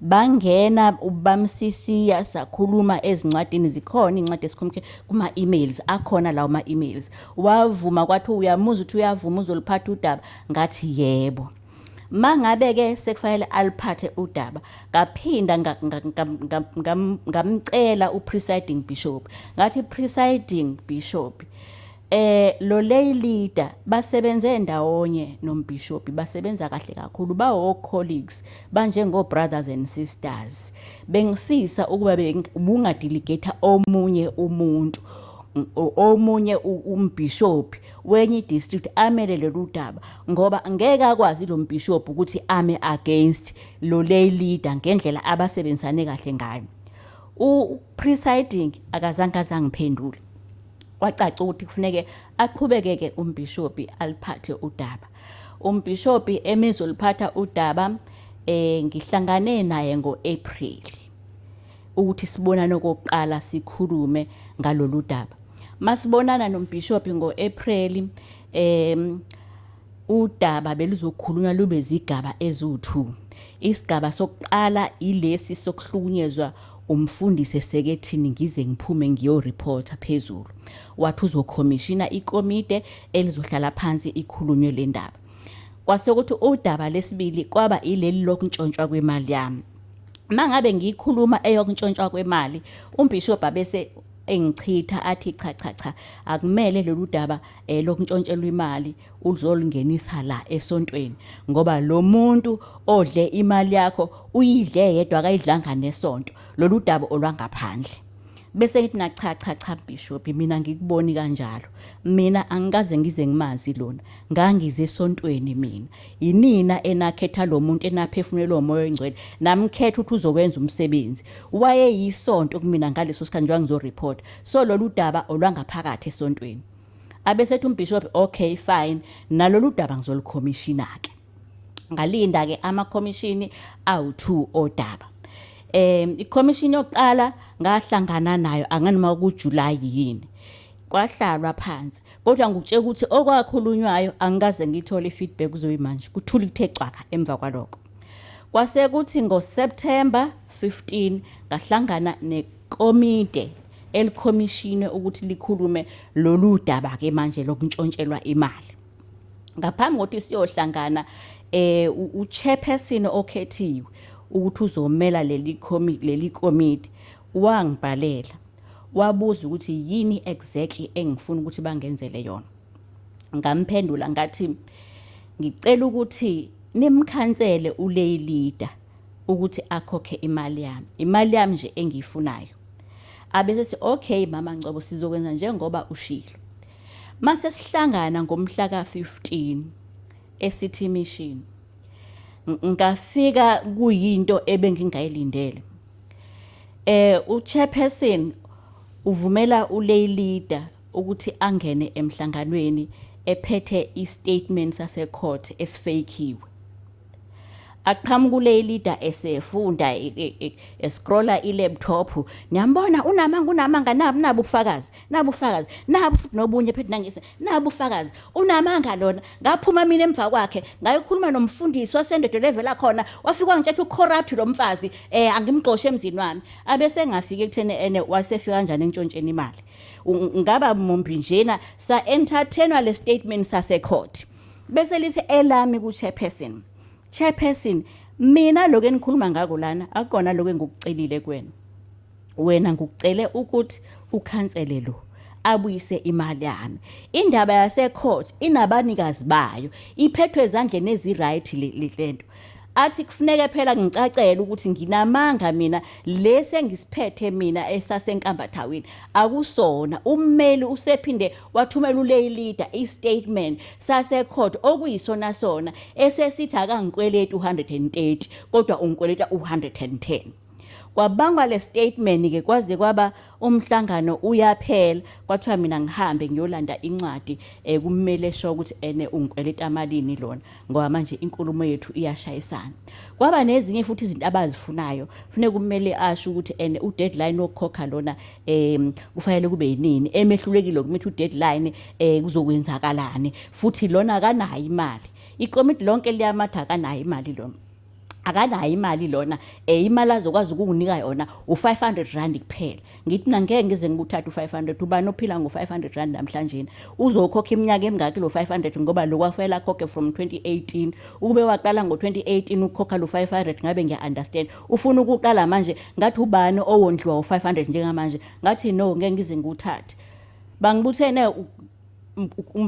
Bangena bamsisiya sakhuluma ezincwadini, zikhona iy'ncwadi esikhomke kuma-emails, akhona lawo ma-emails. Wavuma kwathi uyamuzwa ukuthi uyavuma uzoliphatha udaba, ngathi yebo. Mangabe-ke sekufanele aliphathe udaba, ngaphinda ngamcela u-presiding bishop, ngathi presiding bishop, lo lay leader basebenze ndawonye nombhishobhi, basebenza kahle kakhulu, bawo colleagues, banjengo brothers and sisters. Bengifisa ukuba ubungadelegate omunye umuntu, omunye umbhishobhi wenye district amele lolu daba, ngoba ngeke akwazi lo mbhishobhi ukuthi ame against lo lay leader ngendlela abasebenzisane kahle ngayo. U-presiding akazange azangiphendule. Kwacaca ukuthi kufuneke aqhubekeke umbhishobhi aliphathe udaba. Umbhishobhi emizoliphatha udaba, ngihlangane naye ngo-April ukuthi sibonane okokuqala sikhulume ngalolu daba. Masibonana nombhishobhi ngo-April, udaba beluzokhulunywa lube zigaba eziwu-2. Isigaba sokuqala ilesi sokuhlukunyezwa umfundisi esekethini ngize ngiphume ngiyoreporta phezulu. Wathi uzokhomishina ikomite elizohlala phansi ikhulunywe le ndaba. Kwase kuthi udaba lesibili kwaba ileli lokuntshontshwa kwemali yami. Mangabe ngikhuluma eyokuntshontshwa kwemali, umbhishobhi abese engichitha athi cha cha cha, akumele lolu daba lokuntshontshelwa imali uzolingenisa la esontweni, ngoba lo muntu odle imali yakho uyidle yedwa akayidlanga nesonto, lolu daba olwangaphandle. Bese ngithi na cha cha cha bishop, mina ngikuboni kanjalo, mina angikaze ngize ngimazi lona, ngangize esontweni mina, yinina enakhetha lo muntu enaphefumulelwa umoya oyingcwele namkhetha ukuthi uzokwenza umsebenzi, wayeyisonto kumina ngaleso sikhathi njengoba ngizoreport, so lolu daba olwangaphakathi esontweni. Abesethi umbishop okay fine, nalolu daba ngizolikhomishina ke. Ngalinda ke amakhomishini awu2 odaba. Ikhomishini yokuqala ngahlangana nayo anganoma kuJuly yini, kwahlalwa phansi, kodwa ngikutshela ukuthi okwakhulunywayo angikaze ngithole ifeedback kuzobe manje, kuthula kuthe cwaka emva kwalokho. Kwase kuthi ngoSeptember 15 ngahlangana nekomite elikhomishine ukuthi likhulume lolu daba ke manje lokuntshontshelwa imali. Ngaphambi kokuthi siyohlangana, uchairperson okhethiwe ukuthi uzomela leli komiti wangibhalela wabuza ukuthi yini exactly engifuna ukuthi bangenzele yona. Ngamphendula ngathi ngicela ukuthi nimkhansele ulay leader ukuthi akhokhe imali yami, imali yami nje engiyifunayo. Abesethi okay mama Ngcobo, sizokwenza njengoba ushilo. Mase sihlangana ngomhla ka-15 eCity Mission, ngafika kuyinto ebengingayilindele. Uchairperson uvumela ulay leader ukuthi angene emhlanganweni ephethe i-statement sase-court esifekiwe. Aqhamuka ule leader esefunda escrolla i-laptop, niyambona unamanga, unamanga, nabu nabu ubufakazi, nabu ubufakazi, nabu futhi nobunye phethe nangise, nabu ubufakazi, unamanga lona. Ngaphuma mina emva kwakhe ngayokhuluma nomfundisi wasendoda levela khona, wafika wangitshela u-corrupt lo mfazi, angimxoshe emzini wami. Abese ngafika ekutheni ene wasefika kanjani entshontsheni imali. Ngaba mumbi njena sa entertainwa le statement sase court. Bese lithi elami ku chairperson, chairperson, mina lokho enikhuluma ngako lana akukona lokho engikucelile kuwena. Wena ngikucele ukuthi ukhansele lo abuyise imali yami. Indaba yase court inabanikazi bayo, iphethwe ezandleni ezi-right lento. Athi kufuneke phela ngicacele ukuthi nginamanga mina, lesi engisiphethe mina esasenkambathawini akusona. Ummeli usephinde wathumela ule leader i-statement sase-court okuyisona sona esesithi akangikweleti u-130 kodwa ungikweleta u-110. Kwabangwa le statement ke kwaze kwaba umhlangano uyaphela, kwathiwa mina ngihambe ngiyolanda incwadi kummeli esho ukuthi ene ungikweleta malini lona, ngoba manje inkulumo yethu iyashayisana. Kwaba nezinye futhi izinto abazifunayo, kufuneka ummeli asho ukuthi ene u-deadline wokukhokha lona kufanele kube yinini, emehlulekile ukumitha u-deadline kuzokwenzakalani, futhi lona akanayo imali. Ikomiti lonke liyamatha akanayo imali lona. Akanayo imali lona, imali azokwazi ukunginika yona u-500 rand kuphela. Ngithi mina ngeke ngize ngikuthathe u-500, ubani ophila ngo-500 rand namhlanje? Uzokhokha iminyaka emingaki lo 500, ngoba lo kwafanele akhokhe from 2018. Ukube waqala ngo-2018 ukukhokha lo 500 ngabe ngiya-understand. Ufuna ukuqala manje, ngathi ubani owondliwa u-500 njengamanje? Ngathi no, ngeke ngize ngiwuthathe. Bangibuthene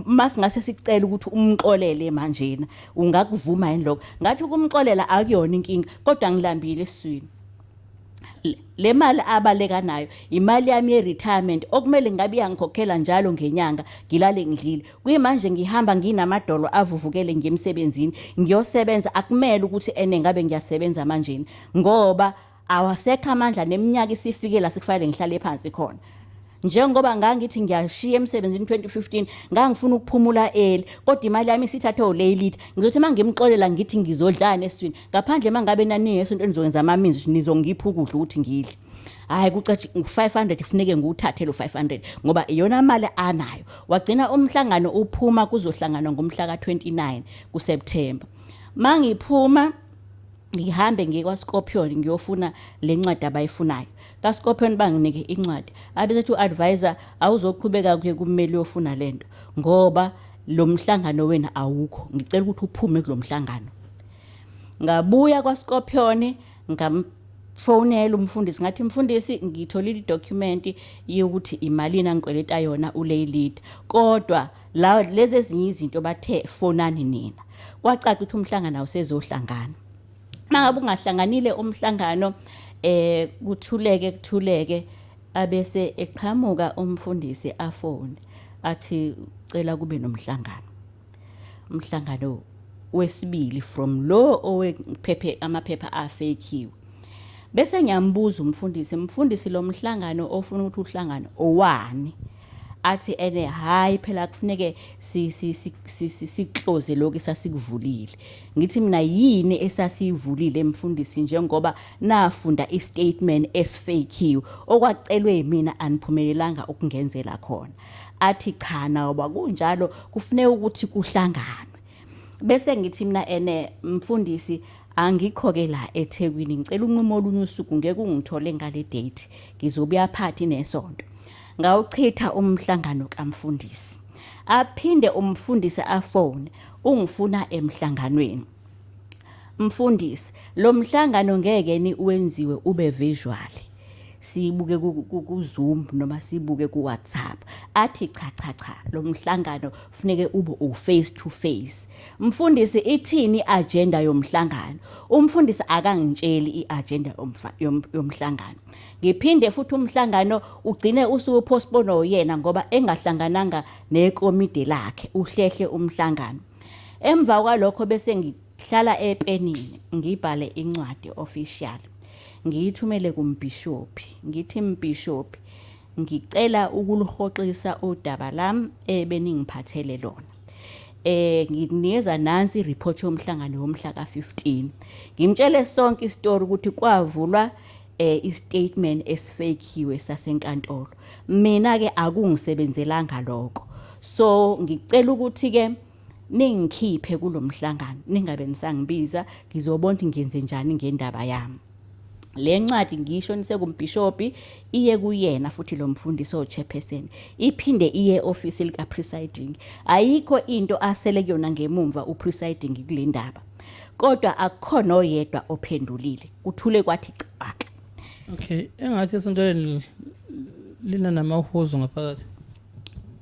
masingase sicela ukuthi umxolele manjena, ungakuvuma yini lokho? Ngathi ukumxolela akuyona inkinga, kodwa ngilambile esiswini. Le mali abaleka nayo imali yami ye-retirement okumele ngabe iyangikhokhela njalo ngenyanga, ngilale ngidlile. Kuyimanje ngihamba nginamadolo avuvukele ngiye emsebenzini ngiyosebenza, akumele ukuthi ene ngabe ngiyasebenza manjena ngoba awasekho amandla neminyaka isifike la sekufanele ngihlale phansi khona. Njengoba ngangithi ngiyashiya emsebenzini 2015, ngangifuna ukuphumula early, kodwa imali yami isithathwe ule leader. Ngizothi uma ngimxolela ngithi ngizodlana esiswini, ngaphandle uma ngabe naningi esontweni nizokwenza ama-means ukuthi nizongipha ukudla ukuthi ngidle. Hhayi kucathi u-500 kufuneke ngiwuthathe lo 500 ngoba iyona mali anayo. Wagcina umhlangano uphuma kuzohlanganwa ngomhla ka-29 kuSeptember. Mangiphuma ngihambe ngiye kwaScorpion ngiyofuna le ncwadi abayifunayo. KaScorpion banginike incwadi. Abesethi u-advisor awuzoqhubeka kuye kumele uyofuna lento ngoba lo mhlangano wena awukho. Ngicela ukuthi uphume kulo mhlangano. Ngabuya kwaScorpion ngamfonela umfundisi, ngathi mfundisi ngitholile i-document yokuthi imalini angikweleta yona ule leader, kodwa la lezi ezinye izinto bathe fonani nina. Kwacaca ukuthi umhlangano awusezohlangana. Mangabe ungahlanganile umhlangano kuthuleke kuthuleke, abese eqhamuka umfundisi afone athi cela kube nomhlangano. Umhlangano wesibili from lo owephephe amaphepha afekiwe. Bese ngiyambuza umfundisi, mfundisi lo mhlangano ofuna ukuthi uhlangane owani? Athi ene hayi phela kufuneke si close lokhu esasikuvulile. Ngithi mina yini esasivulile mfundisi, njengoba nafunda i-statement esifekiwe okwacelwe mina aniphumelelanga ukungenzela khona? Athi cha nawo kunjalo, kufuneka ukuthi kuhlanganwe. Bese ngithi mina ene mfundisi angikho-ke la eThekwini, ngicela unqumo olunye usuku, ngeke ungithole ngale date, ngizobuya phakathi nesonto. Ngawuchitha umhlangano kamfundisi. Aphinde umfundisi afone ungifuna emhlanganweni. Mfundisi, lo mhlangano ngeke ni wenziwe ube visual, sibuke ku-Zoom noma sibuke ku-WhatsApp. Athi cha cha cha, lo mhlangano funeke ube u-face to face. Mfundisi ithini i-agenda yomhlangano? Umfundisi akangitsheli i-agenda yomhlangano. Ngiphinde futhi umhlangano ugcine usuwu-postpone uyena ngoba engahlangananga nekomidi lakhe, uhlehle umhlangano. Emva kwalokho bese ngihlala epenini ngibhale incwadi official ngiyithumele kumbhishophi, ngithi mbhishophi Ngicela ukuluhoxisa udaba lami ebeningiphathele lona. Ngikunikeza nansi i-report yomhlangano womhla ka-15. Ngimtshele sonke isitori ukuthi kwavulwa i-statement esifekiwe sasenkantolo. Mina-ke akungisebenzelanga lokho. So ngicela ukuthi-ke ningikhiphe kulo mhlangano, ningabe nisangibiza, ngizobona ukuthi ngenze njani ngendaba yami. Le ncwadi ngiyishonise kumbhishobhi, iye kuyena futhi lo mfundisi o-chairperson, iphinde iye e-ofisi lika-presiding. Ayikho into asele kuyona ngemumva u-presiding kule ndaba, kodwa akukhona oyedwa ophendulile, kuthule kwathi cwaka. Okay, engathi isonto leli lina namahuzu ngaphakathi.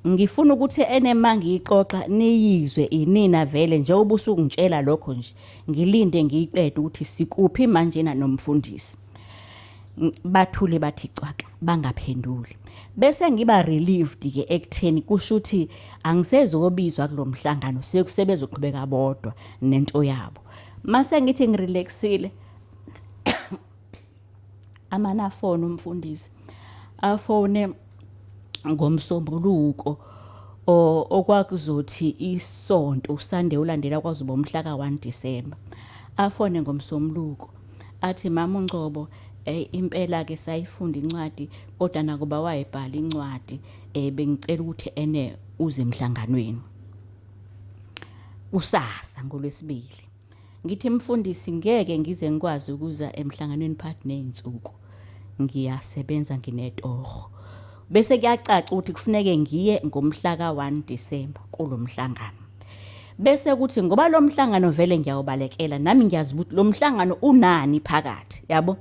Ngifuna ukuthi enema ngiyixoxa niyizwe inina vele njengoba usungitshela lokho nje, ngilinde ngiyiqede ukuthi sikuphi manjena nomfundisi. Bathule bathi cwaka bangaphenduli. Bese ngiba relieved ke ekutheni kusho ukuthi angisezobizwa kulo mhlangano, sekusebezoqhubeka bodwa nento yabo. Mase ngithi ngirelaxile, amane afone umfundisi, afone ngoMsombuluko okwakuzothi isonto uSunday ulandela kwazoba umhla ka-1 December. Afone ngoMsombuluko athi, mama uNgcobo, impela ke sayifunda incwadi, kodwa nakuba wayebhala incwadi, bengicela ukuthi ene uze emhlanganweni kusasa ngolwesibili. Ngithi mfundisi, ngeke ngize ngikwazi ukuza emhlanganweni phakathi nezinsuku, ngiyasebenza nginetoho. Bese kuyacaca ukuthi kufuneke ngiye ngomhla ka-1 December kulo mhlangano. Bese kuthi ngoba lo mhlangano vele ngiyawubalekela, nami ngiyazi ukuthi lo mhlangano unani phakathi, yabo.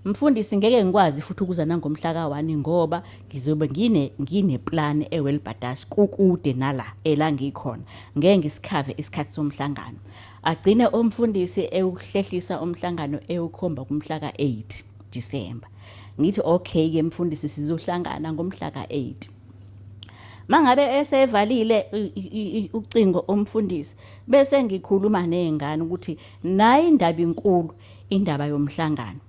Mfundisi, ngeke ngikwazi futhi ukuza nangomhla ka-1 ngoba ngizobe ngine plan eWelbadash, kukude nala ela ngikhona, ngeke ngisikhave isikhathi somhlangano. Agcine umfundisi ewuhlehlisa umhlangano ewukhomba kumhla ka-8 December. Ngithi okay ke mfundisi, sizohlangana ngomhla ka-8. Mangabe esevalile ucingo umfundisi, bese ngikhuluma nezingane ukuthi nayi indaba inkulu, indaba yomhlangano.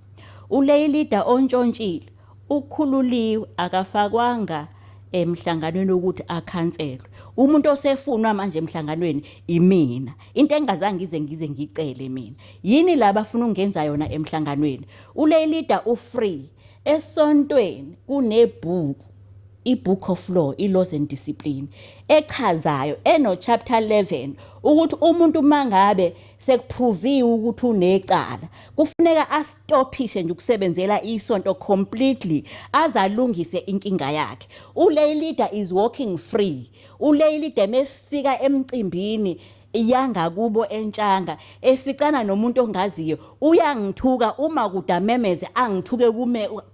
Ulay leader ontshontshile ukhululiwe, akafakwanga emhlanganweni ukuthi akhanselwe. Umuntu osefunwa manje emhlanganweni imina, into engingazange ngize ngicele mina. Yini la bafuna ukungenza yona emhlanganweni? Ulay leader u-free. Esontweni kunebhuku, i-Book of Law, i-Laws and Discipline, echazayo eno chapter 11 ukuthi umuntu mangabe sekuproviwe ukuthi unecala kufuneka astophishe nje ukusebenzela isonto completely azalungise inkinga yakhe. Ulay leader is walking free. Ulay leader mefika emcimbini yangakubo entshanga eficana nomuntu ongaziyo, uyangithuka uma kudamemeze, angithuke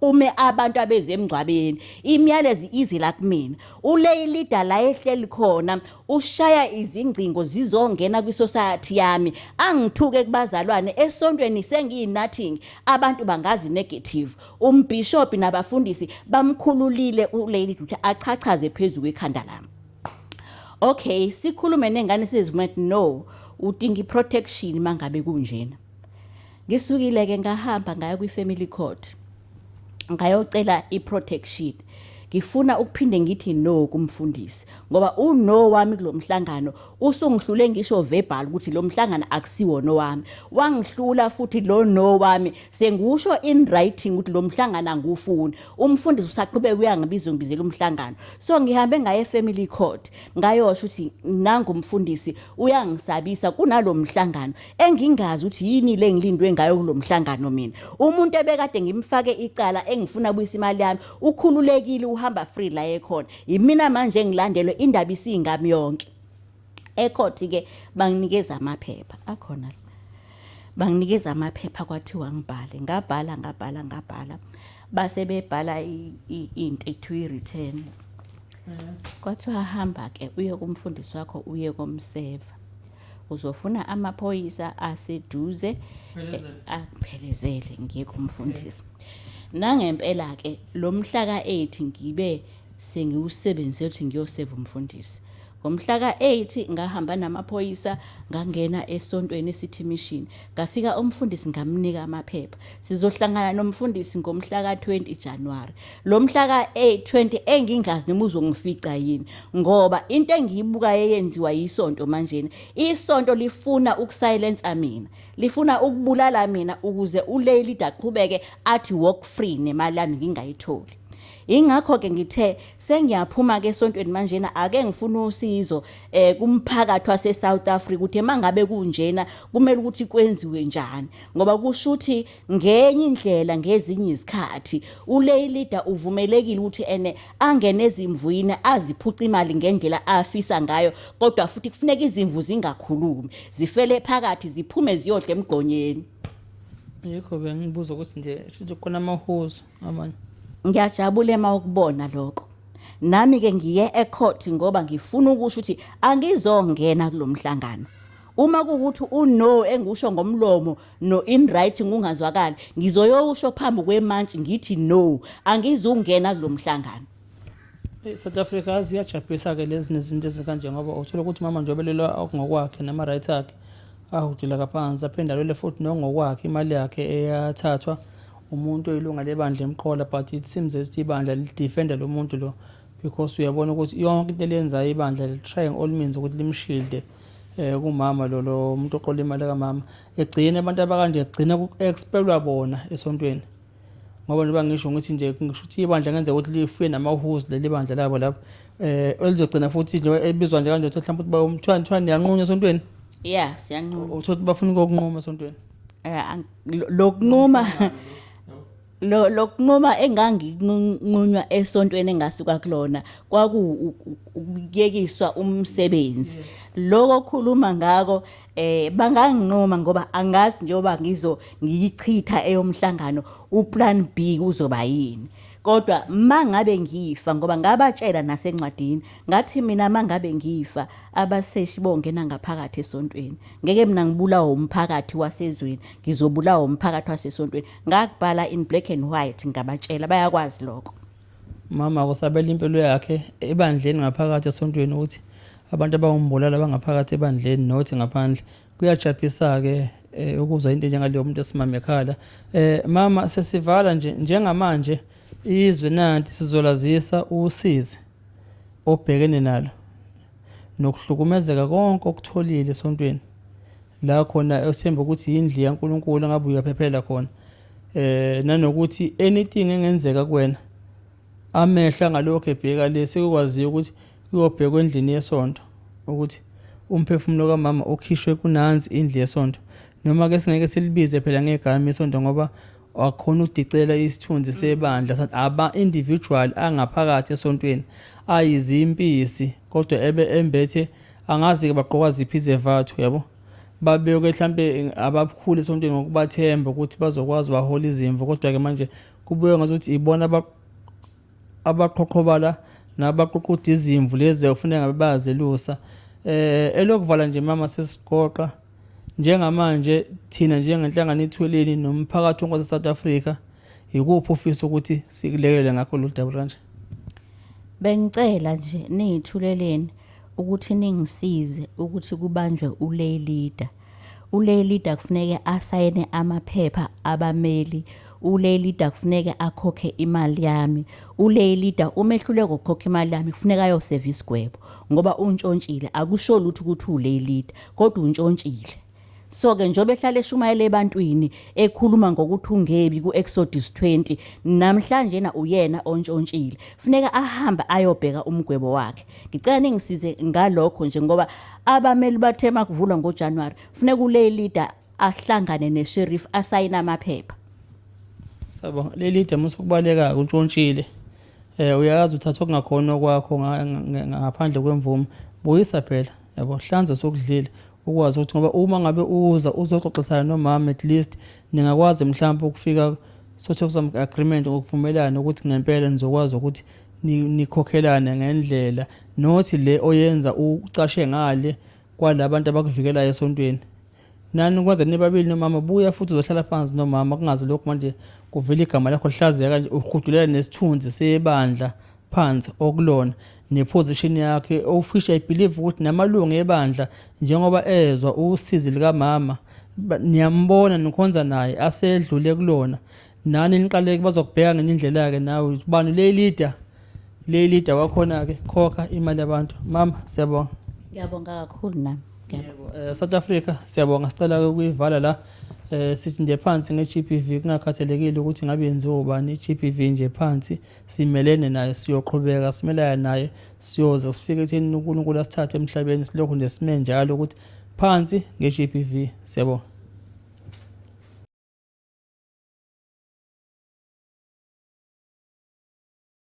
kume abantu abeze emngcwabeni, imiyalezo ize la kumina. Ulay leader la ehleli khona ushaya izingcingo zizongena kwisociety yami, angithuke kubazalwane esontweni, sengiyi-nothing, abantu bangazi negative. Umbhishobhi nabafundisi bamkhululile ulay leader ukuthi achachaze phezu kwekhanda lami. Okay, sikhulume nengane sizivuma ukuthi no, udinga i-protection mangabe kunjena. Ngisukile ke ngahamba ngaya kwi-family court, ngayocela i-protection. Ngifuna ukuphinde ngithi no kumfundisi, ngoba uno wami kulo mhlangano usungihlule ngisho verbal ukuthi lo mhlangano akusiwo no wami. Wangihlula futhi lo no wami sengiwusho in writing ukuthi lo mhlangano angiwufuni. Umfundisi usaqhubeka uyangibiza, ungibizela umhlangano. So ngihambe ngaye e-family court ngayosho ukuthi nangu umfundisi uyangisabisa kunalo mhlangano engingazi ukuthi yini le ngilindwe ngayo kulo mhlangano. Mina umuntu ebekade ngimfake icala engifuna buyisa imali yami ukhululekile, uhamba free la ekhona, yimina manje ngilandelwe, indaba isingami yonke. Ecourt ke banginikeza amaphepha akhona, banginikeza amaphepha, kwathiwa ngibhale, ngabhala ngabhala ngabhala, base bebhala into ekuthiwa i-return. Kwathiwa hamba ke uye kumfundisi wakho, uye komseva, uzofuna amaphoyisa aseduze akuphelezele ngiye kumfundisi. Nangempela ke lo mhla ka-8 ngibe sengiwusebenzise ukuthi ngiyoseva umfundisi. Ngomhla ka-8 ngahamba namaphoyisa ngangena esontweni eCity Mission. Ngafika umfundisi ngamnika amaphepha. Sizohlangana nomfundisi ngomhla ka-20 January. Lo mhla ka-20 engingazi noma uzongifica yini ngoba into engiyibukayo eyenziwa yisonto manjena, isonto lifuna ukusilensa mina, lifuna ukubulala mina ukuze uLay Leader aqhubeke athi walk free nemali yami ngingayitholi. Ingakho-ke ngithe sengiyaphuma-ke esontweni manjena ake ngifune usizo kumphakathi wase-South Africa ukuthi uma ngabe kunjena kumele ukuthi kwenziwe njani, ngoba kusho ukuthi ngenye indlela ngezinye izikhathi uLay Leader uvumelekile ukuthi ene angene ezimvwini aziphuce imali ngendlela afisa ngayo, kodwa futhi kufuneka izimvu zingakhulumi, zifele phakathi ziphume ziyodla emgqonyeni. Yikho bengibuza ukuthi nje shuthi khona amahuzu amanye. Ngiyajabula ema ukubona lokho. Nami-ke ngiye ecourt ngoba ngifuna ukusho ukuthi angizongena kulo mhlangano. Uma kuwukuthi uno engiwusho ngomlomo no in writing ungazwakali, ngizoyowusho phambi kwemantshi ngithi no, angizungena kulo mhlangano. South Africa ziyajabhisa-ke lezi nezinto ezikanje ngoba uthola ukuthi umama nje obelelwa okungokwakhe nama-right akhe ahudula kaphansi aphinde alwele futhi nongokwakhe imali yakhe eyathathwa umuntu oyilunga lebandla emqola, but it seems as ibandla lidefenda lo muntu lo because uyabona ukuthi yonke into eliyenzayo ibandla li-trying all means ukuthi limshilde kumama lo lo muntu oqola imali kamama. Egcine abantu abakanje egcina ku-expelwa bona esontweni, ngoba njengoba ngisho ngithi nje ngisho ukuthi ibandla ngenzeka ukuthi lifuye namahuzu leli bandla labo lapho elizogcina futhi nje ebizwa nje kanje ukuthi mhlawumbe ukuthi bayomthwani thwani niyanqunywa esontweni. Yeah, siyanquma. Uthola ukuthi bafuna ukunquma esontweni. Lokunquma lo lokunquma enganginqunywa esontweni engasuka kulona kwaku ukuyekiswa umsebenzi. Lokho okhuluma ngako banganginquma ngoba angazi njengoba ngizo ngiyichitha eyomhlangano uplan B uzoba yini. Kodwa mangabe ngifa, ngoba ngabatshela nasencwadini ngathi mina mangabe ngifa abaseshi bongena ngaphakathi esontweni, ngeke mina ngibulawe umphakathi wasezweni, ngizobulawa umphakathi wasesontweni. Ngakubhala in black and white ngabatshela, bayakwazi lokho. Mama kusabela impilo yakhe ebandleni ngaphakathi esontweni ukuthi abantu abawumbulala bangaphakathi ebandleni nothi ngaphandle. Kuyajabhisa-ke ukuzwa into enjengaleyo umuntu esimame ekhala. Mama sesivala nje njengamanje izwe nanti sizolazisa usizi obhekene nalo nokuhlukumezeka konke okutholile esontweni la khona osithemba ukuthi indlu yaNkulunkulu ngabe uyaphephela khona, nanokuthi anything engenzeka kuwena amehla ngalokho ebheka le sekukwaziyo ukuthi kuyobhekwa endlini yesonto ukuthi umphefumulo kamama ukhishwe kunansi indlu yesonto, noma ke singeke silibize phela ngegama isonto ngoba wakhona udicela isithunzi sebandla aba individual angaphakathi esontweni ayizimpisi kodwa ebe embethe angazi ke bagqoka ziphi izevathu yabo, babeke mhlambe abakhulu esontweni ngokubathemba ukuthi bazokwazi bahola izimvu, kodwa ke manje kubuye ngazuthi ibona abaqhoqhobala nabaququda izimvu lezi okufuneka ngabe bayazelusa. Elokuvala nje mama sesigoqa njengamanje thina njengenhlangano iThuleni nomphakathi wonke wase-South Africa, ikuphi ufisa ukuthi sikulekelele ngakho lolu daba kanje? Bengicela nje niyithuleleni ukuthi ningisize ukuthi kubanjwe uLay Leader. uLay Leader kufuneke asayine amaphepha abameli, uLay Leader kufuneke akhokhe imali yami. uLay Leader uma ehluleka ukukhokha imali yami kufuneka ayoseva isigwebo ngoba untshontshile. Akusho lutho ukuthi uLay Leader kodwa untshontshile. So-ke njengoba ehlala eshumayela ebantwini ekhuluma ngokuthi ungebi ku-Exodus 20, namhlanje na uyena ontshontshile. Funeka ahambe ayobheka umgwebo wakhe. Ngicela ningisize ngalokho nje ngoba abameli bathe makuvulwa ngoJanuary funeka uLay Leader ahlangane nesheriff asayine amaphepha. Siyabonga. Le leader musukubaleka untshontshile. Uyazi uthatha okungakhona kwakho ngaphandle kwemvume. Buyisa phela yabo, hlanza sokudlile ukwazi ukuthi ngoba uma ngabe uza uzoxoxisana nomama at least ningakwazi mhlawumbe ukufika sort of some agreement ngokuvumelana ukuthi ngempela nizokwazi ukuthi nikhokhelane ngendlela, nothi le oyenza ucashe ngale kwalabantu abakuvikelayo esontweni. Nani kwenza nibabili nomama, buya futhi uzohlala phansi nomama, kungazi lokhu manje kuvela igama lakho lihlazeka kanje, uhudulela nesithunzi sebandla phansi okulona. Neposition yakhe of which I believe ukuthi namalungu ebandla njengoba ezwa usizi likamama niyambona nikhonza naye asedlule kulona nani niqaleke bazokubheka ngenye indlela-ke nawe ubani le leader le leader wakhona-ke khokha imali yabantu. Mama, siyabonga. Ngiyabonga kakhulu nami. Ngiyabonga. Yebo, South Africa, siyabonga. Sicela ukuyivala la. Sithi nje phansi nge-GBV, kungakhathalekile ukuthi ngabe yenziwa ubani, i-GBV nje phansi, simelene nayo, siyoqhubeka simelane nayo siyoze sifike ekutheni uNkulunkulu asithathe emhlabeni, silokhu nje sime njalo ukuthi phansi nge-GBV. Siyabonga.